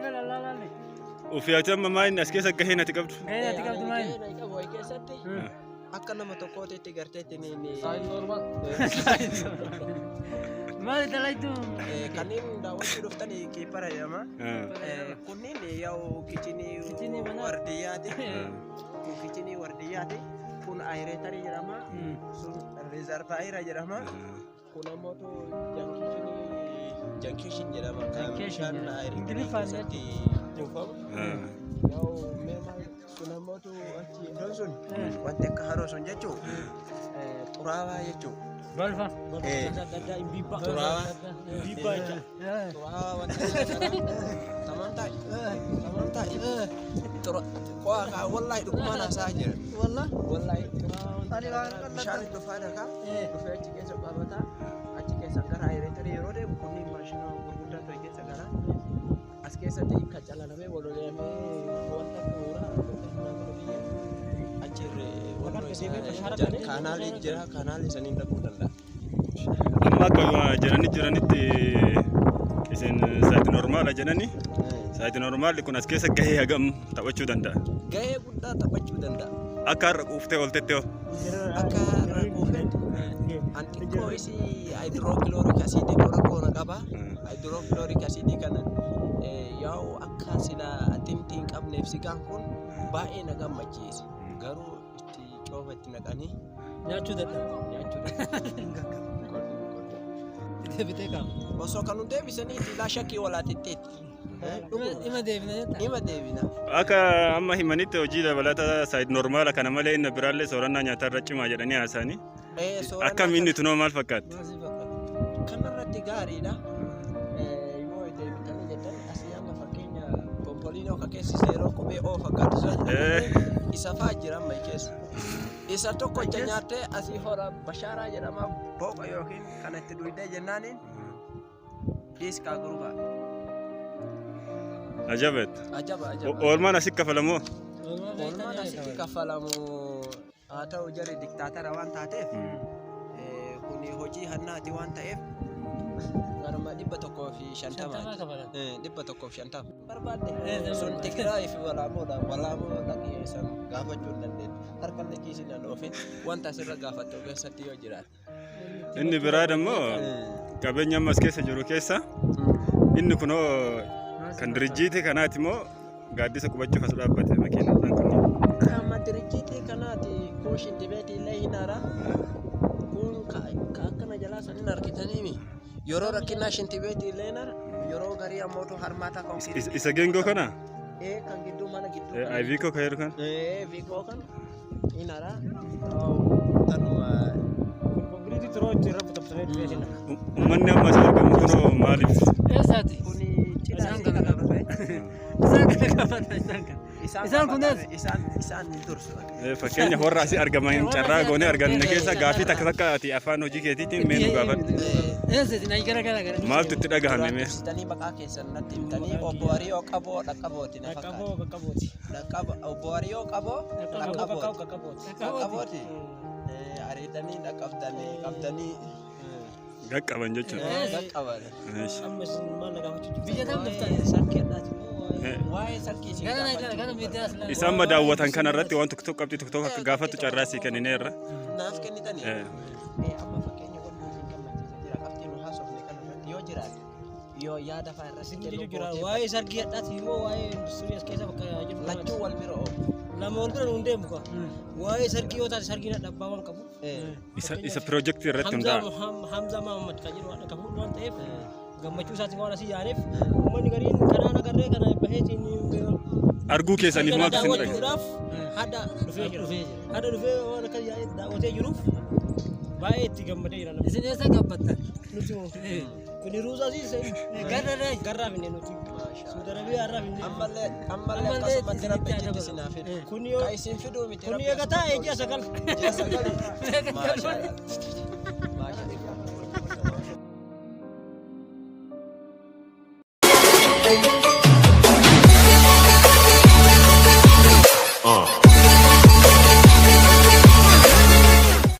Gala laalaalli. Ofii ati amma maa inni as keessa gaheen ati qabdu? Gaheen ati qabdu maa inni? Gaheen qabu keessatti akka nama tokkootitti garteetti ni Maali dalaytu? Kanneen daawwachuu dhuftan keepara jedhama. Kunneen yaa'u kichinii Kichinii manaa. wardiyyaati. Kun kichinii wardiyyaati. Kun ayireetarii jedhama. Sun riizarvaayira jedhama. Kun ammoo jankiishin jedhama. Kan Jankiishin bishaan jedhama. ayireetarii Ingiliffaan keessatti kuufamu. Yaa'u mee maal sun ammoo achi iddoon sun wanti akka haroo sun jechuun xuraawaa jechuun. Balfa. Xuraawaa. Xuraawaa wanta tamam ta'i. Tamam ta'i. Qo'aa kaa wallaahi dhugumaan haasa'aa jira. Wallaahi. Bishaan dhufaa dhagaa dhufee achi keessa qabata. Achi keessa gara ayireetarii yeroo deemu kunniin maashina gurguddaa ta'e keessa gara as keessatti kan calalamee waloleemee wanta bu'uura biyyee achi irree kaanaalii jira kaanaalii saniin dhaquu danda'a. Amma akka jedhanii jiranitti isin saayiti normaala jedhani. Saayiti normaalli kun as keessa gahee hagam taphachuu danda'a? Gahee guddaa taphachuu danda'a. Akka har'a quuftee ooltetti hoo? Akka har'a quufetti an xiqqoo isii hydrochloric acid rakkoo na qaba. Hydrochloric acid kana yaa'u akka sila xinxii hin qabneef sigaan kun baay'ee na gammachiisa. Garuu itti coofa itti naqanii Nyaachuu dadhabu. nyaachuu dadhabu. Deebitee qaama. Osoo kan nu deebisanii itti ilaa shakkii walaa xixiqqeetti. Ima deebina jetta. Ima deebina. Akka amma himanitti hojii dabalata saayit normaala kana malee inni biraallee soorannaa nyaataa irra cimaa jedhanii haasa'anii. Akkam inni tunoo maal fakkaatti? Maal si fakkaata? Kanarratti gaariidha. Yoo deebitanii jettan asii amma fakkeenya pompoliinoo ka keessi seeroo qubee oo fakkaatu sun isa fa'aa jira amma keessa. Isa tokko ija nyaattee asii hora bashaaraa jedhama booqa yookiin kana itti duydee jennaaniin diiskaa gurbaa. Ajabet. Ajaba ajaba. Oolmaan asitti kafalamoo? Oolmaan asitti kaffalamu haa ta'u jarri diktaatara waan taateef kuni hojii hannaati waan ta'eef garuma 150. 50 kafalan. 150. Barbaadde sun Tigraay fi Walaamoodha. Walaamoo dhaqee san gaafachuu hin dandeettu. Harkallee kiisii nan oofin wanta asirra gaafattu keessatti yoo jiraate. Inni biraa immoo qabeenya ammas keessa jiru keessa inni kunoo kan dirijjiitii kanaati immoo gaaddisa qubachuuf as dhaabbate makiinaan kun. Kama dirijjiitii kanaati kun shintibeetii illee hin hara. Kun ka akkana jalaa san hin argitaniimi. Yeroo rakkinaa shintibeetii illee hin hara. Yeroo garii ammoo harmaataa konkirii. Isa geengoo kana? Ee kan gidduu mana gidduu. Iviikoo kan jedhu kan? Ee viikoo kan hin hara. Tanuma. Konkiriitii turoo itti irra butamsamee dhufee jira. Uummanni amma as argamu kunoo maaliif? Eessaati? Kuni cidha Isaan asii kana kana dhufe. Isaan kana qabata isaan kana. Isaan kunis? Isaan hin dursu. Fakkeenya warra asii argaman carraa goonee arganne keessa gaafii takka takka ati afaan hojii keetiitiin mee nu gaafadhu. Eessaati? Naa gara gara gara. Maaltu itti dhagahame mee? Dursitanii maqaa keessan natti himtanii obbo Hariyoo Qaboo Dhaqqabooti na fakkaata. Dhaqqaboo qaqqabooti. Dhaqqaba obbo Hariyoo Qaboo Dhaqqabooti. Qaqqabooti. Dhaqqabooti. Ariidanii dhaqqabdanii qabdanii Qaqqaban jechuudha. qaqqaban. Amma isin maal na gaafachuu jirtu? Biyya kam dhuftan? Sarkii addaati moo waa'ee Waa'ee sarkii isin Gara gara gaafachuu gara miidiyaa as laala. Isaan madaawwatan kana irratti waan tokko tokko qabxii tokko tokko akka gaafattu carraa sii kennineerra. Naaf kennitanii. Amma fakkeenya wanti isin gammachiise jira qabxii nu haasofne kana irratti yoo jiraate yoo yaada fa'aa irratti isin kennuu jechuu jira. gootee Waa'ee sarkii addaati moo waa'ee industirii as keessa bakka jiru kanaati? lachuu wal bira oofu. Lama wal bira nuun deemu kwa. Waa'ee sarkii yoo taate sarkiin adda abbaa waan qabu. Isa piroojeektii irratti Hamzaa hundaa'a. Hamzaa Mahammad kan jedhu haadha qabu waan ta'eef gammachuu isaatiin waan asii yaaneef uummanni gariin kanaan agarree kana baheetiin Arguu keessaniif maaltu isin dhaga'a? daawwachuudhaaf hadha dhufee jira. Hadha dhufee waan akka yaa'ee daawwatee jiruuf baay'ee itti gammadee jira namni. Isin eessa gabbattan? Nuti moo kuni ruusaa siis Garra ree. garraa finne nuti. Suudi Arabiyaa irraa finne. Ammallee ammallee Ammallee akkasumatti rabbi isinitti achitti haa isin haa fidu. Kun yoo Ka isin fiduu miti kun rabbi eega taa'e ji'a 9. Ji'a 9. Maashaallah. Maashaallah.